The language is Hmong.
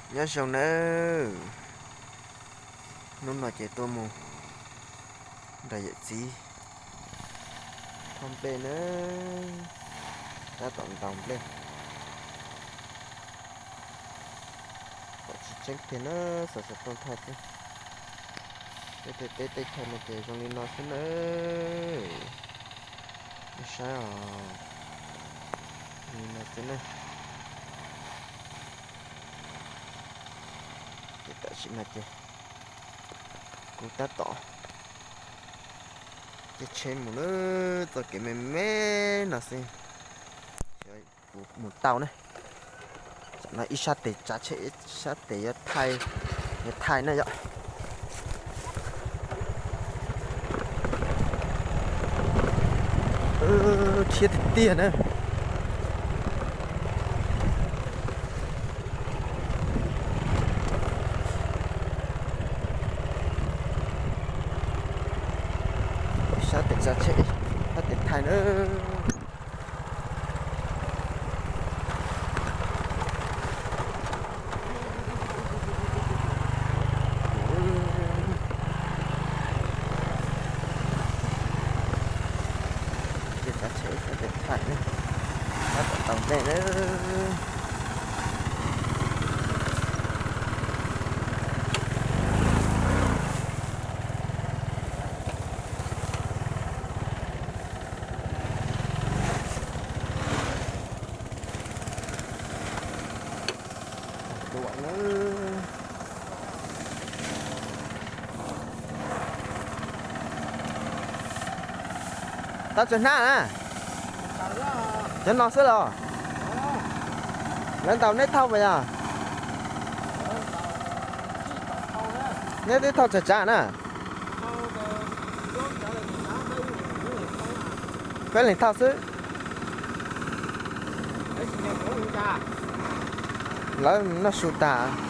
Nyob zoo nawb, hnub no ces tuaj mus nrog yawm txiv thauj nplej nawb, tab tom ntaus nplej. Pom tsis tseeb tiag na, xov xov tooj thaj xwb. Peb tej teb tej chaw no ces zoo li no xwb nawb. Nej saib os, li no xwb na. Ces tam sim no ces kuv tab tom caij tsheb mus lawm, txoj kev me me no xwb, kuv mus tau ne. Tam no ib sab tes tsav tsheb, ib sab tes yuav thaij, yuav thaij na yom. Khiav tiag tiag na. Sab tes tsav tsheb, sab tes thaij na. Tes tsav tsheb, sab tes thaij na. Sab tom tau ntej na. Tau tsuas hnab na. Cov no xwb los? Lawv ntaus neb thauj puas yog? Neb twb thauj tsav tsav na. Peb leeg thauj xwb. Lawv noj su tag.